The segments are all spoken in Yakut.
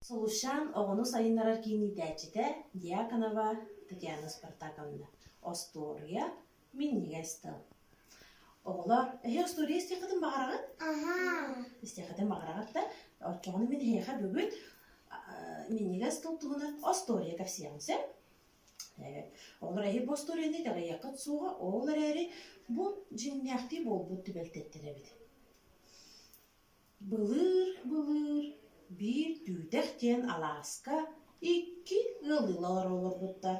Сулусчаан оҕону сайыннарар киин иитээччитэ Дьяконова Татьяна Спартаковна. Остуоруйа минньигэс тыл. Оҕолор, эһи остуоруйа истиэххитин баҕараҕыт? Истиэххитин баҕараҕыт да, оччоҕуна мин эһиэхэ бүгүн минньигэс тыл туһунан остуоруйа кэпсиэҕим сөп? Оҕолор эһи бу остуоруйаны итэҕэйиэххит суоҕа, ол эрээри бу дьиҥнээхтии буолбут түбэлтэттэр эбит. Былыыр-былыр биир Түүтэх диэн алааска икки ыаллыылар олорбуттар.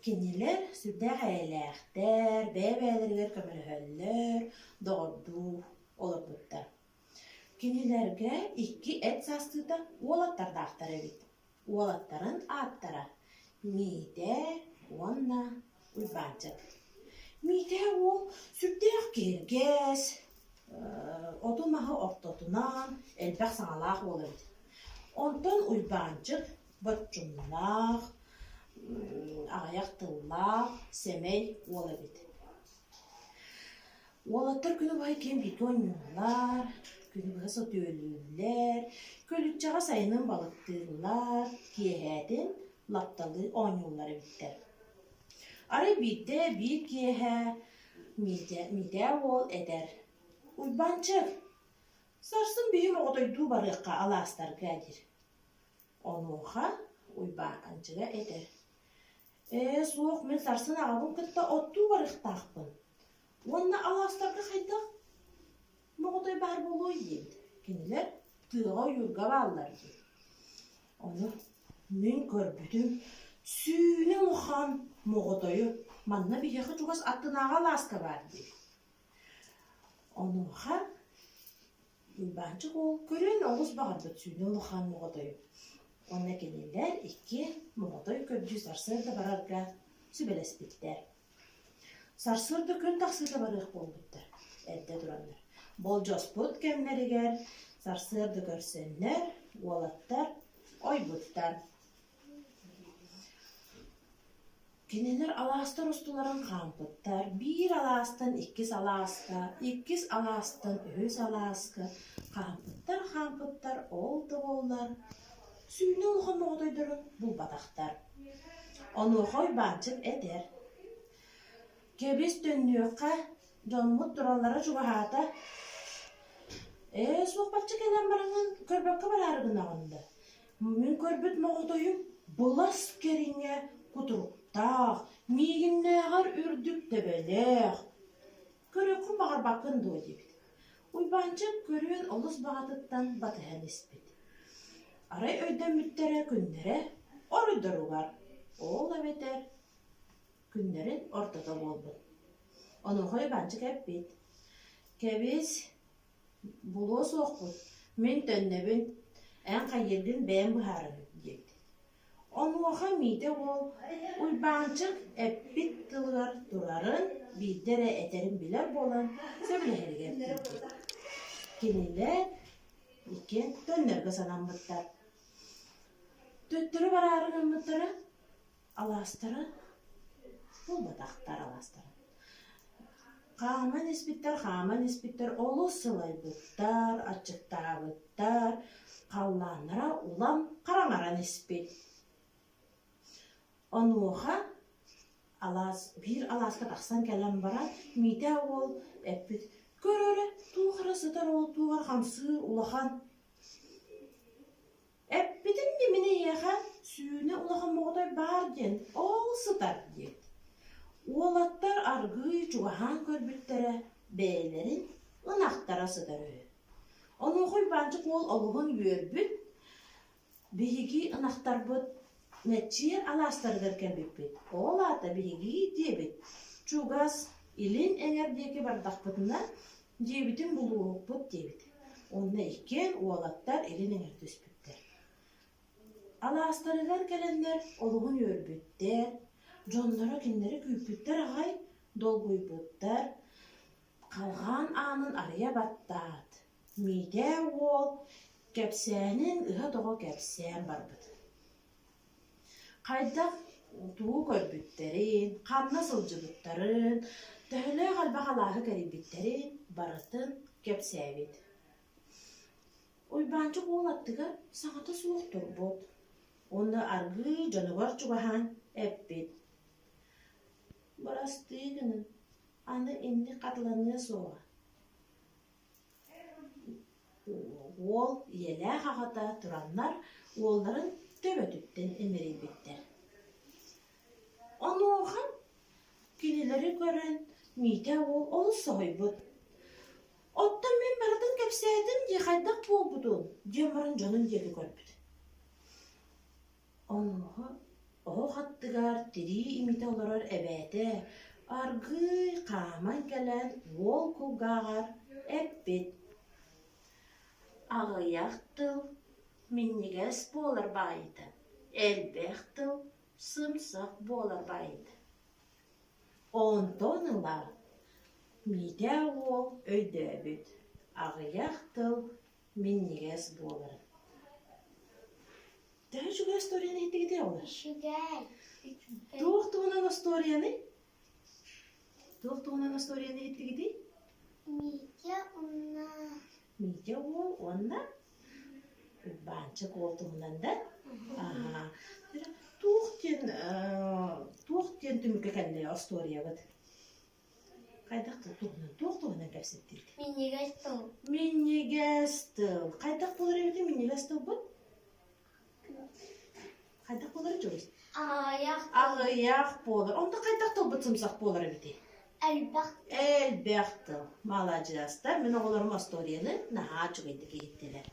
Кинилэр сүрдээх эйэлээхтэр, бэйэ-бэйэлэригэр көмөлөһөллөр, доҕордуу олорбуттар. Кинилэргэ икки эт саастыыта уолаттардаахтар эбит. Уолаттарын ааттара Миитээ уонна Уйбаанчык. Миитээ уол сүрдээх киһиргэс, оту-маһы ортотунан элбэх саҥалаах уол эбит. Онтон Уйбаанчык боччумнаах, аҕыйах тыллаах, сэмэй уол эбит. Уолаттар күнү быһа киэн бииргэ оонньууллар, күнү быһа сөтүөлүүллэр, көлүччэҕэ сайынын балыктыыллар, киэһээтин лапталыы оонньууллар эбиттэр. Арай биирдэ биир киэһэ Митя, Митя уол этэр: «Уйбаанчык, сарсын биһим оҕотойдуу барыахха алаастарга» диир. Онуоха Уйбаанчыга этэр: «Ээ, суох, мин сарсын аҕабын кытта оттуу барыахтаахпын. Уонна алаастарга хайдах моҕотой баар буолуой?» диэбит. Кинилэр тыаҕа ойуурга бааллар диир. Ону мин көрбүтүм, сүүнэ улахан моҕотойу манна биһиэхэ чугас аттынааҕы алааска баар диир. Онуоха Уйбаанчык уол көрүөн олус баҕарбыт сүүнэ улахан моҕотойу. Уонна кинилэр иккиэн моҕотой көрдүү сарсыарда барарга сүбэлэспиттэр. Сарсыарда күн тахсыыта барыах буолбуттар, эрдэ тураннар. Болдьоспут кэмнэригэр сарсыарда көрсөннөр, уолаттар ойбуттар. Кинилэр алаастар устуларын хаампыттар, биир алаастан иккис алааска, иккис алаастан үһүс алааска хаампыттар-хаампыттар, ол да буоллар сүүнэ улахан моҕотойдорун булбатахтар. Онуоха Уйбаанчык этэр: «Кэбис төннүөххэ, дьоммут тураллара чугаһаата. Ээ, суох бачча кэлэн бараҥҥын көрбөккө бараары гынаҕын да Мин көрбүт моҕотойум былас кэриҥэ кутуруктаах, миигиннээҕэр үрдүк төбөлөөх. Көрүөххүн баҕарбаккын дуо диэбит. Уйбаанчык көрүөн олус баҕатыттан батыһан испит. Арай өйдөммүттэрэ күннэрэ оройдоругар, ол эбэтэр күннэрин ортото буолбут. Онуоха Уйбаанчык эппит: «Кэбис, Булуо суохпут, мин төннөбүн, эн хайыыргын бэйэм быһаарабын диэбит. Онуоха Миитэ уол Уйбаанчык эппит тылыгар турарын, биирдэ эрэ этэрин билэр буолан сөбүлэһэригэр тиийбит. Кинилэр иккиэн төннөргө санаммыттар. Төттөрү бараары гыммыттара Алаастара булбатахтар алаастара. Хааман испиттэр, хааман испиттэр олус сылайбыттар, аччыктаабыттар, халлааннара улам хараҥаран испит. Онуоха алаас биир алааска тахсан кэлэн баран Миитээ уол эппит: «Көр эрэ, туох эрэ сытар ол туох эрэ хамсыыр улахан Эппитим дии мин эйиэхэ сүүнэ улахан моҕотой баар диэн, ол сытар диэбит. Уолаттар аргыый чугаһаан көрбүттэрэ, бэйэлэрин ынахтара сытар үһү. Онуоха Уйбаанчык уол олуһун үөрбүт, биһиги ынахтарбыт мэччийэр алаастарыгар кэлбиппит, ол аата биһиги диэбит, чугас илин эҥэр диэки бардахпытына Дьиэбитин булуоһукпут диэбит. Онно иккиэн уолаттар илин эҥэр түспүттэр. Алаастарыгар кэлэннэр олуһун үөрбүттэр, дьонноро кинилэри күүппүттэр аҕай, долгуйбуттар. Халҕаан аанын арыйа баттаат, Миитээ уол кэпсээнин ыһа-тоҕо кэпсээн барбыт. Хайдах тугу көрбүттэрин, ханна сылдьыбыттарын, төһөлөөх элбэх алааһы кэрийбиттэрин барытын кэпсээбит. Уйбаанчык уол аттыгар саҥата суох турбут уонна аргыый дьонугар чугаһаан эппит: «Бырастыы гынын, аны инник хатыланыа суоҕа Уол ийэлээх аҕата тураннар уолларын төбөтүттэн имэрийбиттэр. Онуоха кинилэри көрөн Митя уол олус соһуйбут: «Оттон мин барытын кэпсээтим дии хайдах буолбутун?» диэн баран дьонун диэки көрбүт. Онуоха оһох аттыгар тирии имитэ олорор эбээтэ аргыый хааман кэлэн уол кулгааҕар эппит: «Аҕыйах тыл минньигэс буолар баайыта, элбэх тыл сымсах буолар баайыта». Онтон ыла Митя уол өйдөөбүт: аҕыйах тыл минньигэс буоларын. Төһө үчүгэй остуоруйаны иһиттигитий оҕолор? Үчүгэй. Туох туһунан остуоруйаный? Туох туһунан остуоруйаны иһиттигитий? Митя уонна Митя уол уонна Уйбаанчык уол туһунан да? Аһаа. Туох диэн туох диэн түмүккэ кэллэ остуоруйабыт? Хайдах туһунан туох туһунан кэпсэттигит? Минньигэс тыл. Минньигэс тыл. Хайдах буолар эбитий минньигэс тылбыт? Хайдах буолар Дьулус? Аҕыйах. Аҕыйах буолар. Онто хайдах тылбыт сымсах буолар эбитий? Элбэх. Элбэх тыл. Маладьыастар. Мин оҕолорум остуоруйаны наһаа үчүгэйдик иһиттилэр.